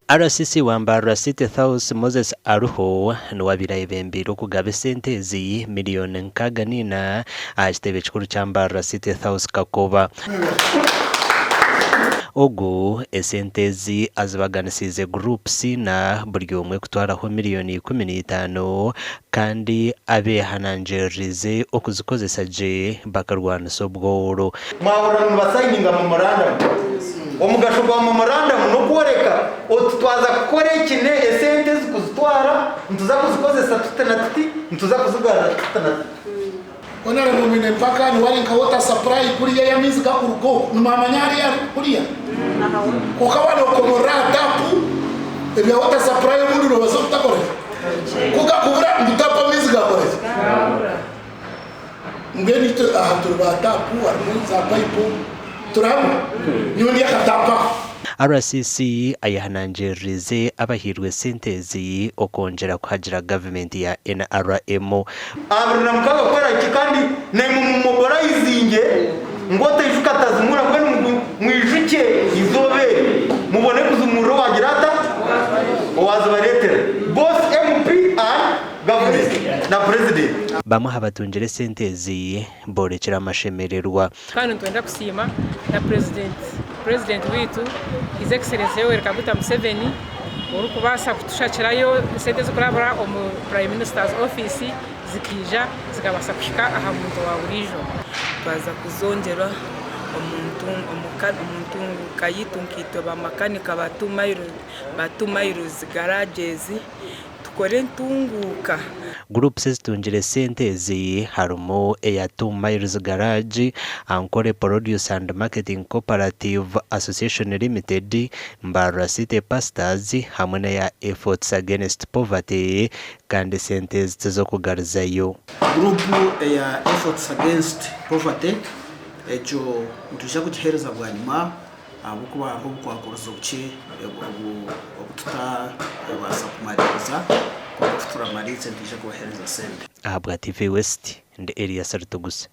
RCC wa Mbarara City South, Moses Aruho niwe abaire ayebembeire okugaba esente ezi miriyoni 64 aha kitebe kikuru kya Mbarara City South Kakoba. Ogu esente ezi azibaganisiize groups ina buri omwe kutwaraho miriyoni 15 kandi abehanangiririize okuzikozesa gye bakarwanisa obworo. Mwahurira nibasayininga memorandamu. Omugasho gwa memorandamu n'okworeka oti twaza kukora eki n'esente ezi kuzitwara nituza kuzikozesa tuti na tuti, nituza kuzigarura tuti na tuti. Honourable Mwine Mpaka niwe ari nka water supply kuriya ei amaizi gakuruga oku nimwamanya hariya kuriya kwonka waaba nokomorora aha tapu ebya water supply obundi nobaasa kutakoraki ku gakubura ngu tapu amaizi gakoraki mbwenu itwe aha turi ba tapu harimu za payipu turi hamwe nyowe ndi akatapu ako. RCC ayehanangiririize abahairwe esente ezi okwongyera kuhagira gavumenti ya NRM. 26 kukora ki kandi naimwe mumoborayizinge ngu otaijuka atazimura mbwenu mwijukye eizooba eri mubone kuzimurira owagira ata owazibareetera both MP and government na president. Bamwe aha batungire esente ezi boorekire amashemererwa. Kandi nitwenda kusiima na Purezidenti Purezidenti waitu His Excellency Yoweri Kaguta Museveni orikubaasa kutushakirayo esente ezirikurabira omu Prime Minister's Office zikaija zikabaasa kuhika aha muntu owa buriijo. Twaza kuzongyerwa omu ntunguuka yaitu nkaitwe bamakanika ba Two Miles Garages. Tukore entunguuka. Groups ezitungire esente ezi harimu eya Two Miles Garage, Ankole Produce and Marketing Cooperative Association Limited, Mbarara City Pastors hamwe n'eya Efforts Against Poverty kandi esente ezi tiz'okugarizayo. Guruupu eya Efforts Against Poverty egyo nitwija kugiheereza bwanyima. Ahabw'okuba hariho obukwakurizo bukye obu tutabaasa kumariiriza, kwonka ku turamariirize nitwija kubaheereza sente. Ahabwa TV West, ndi Elias Rutugusa.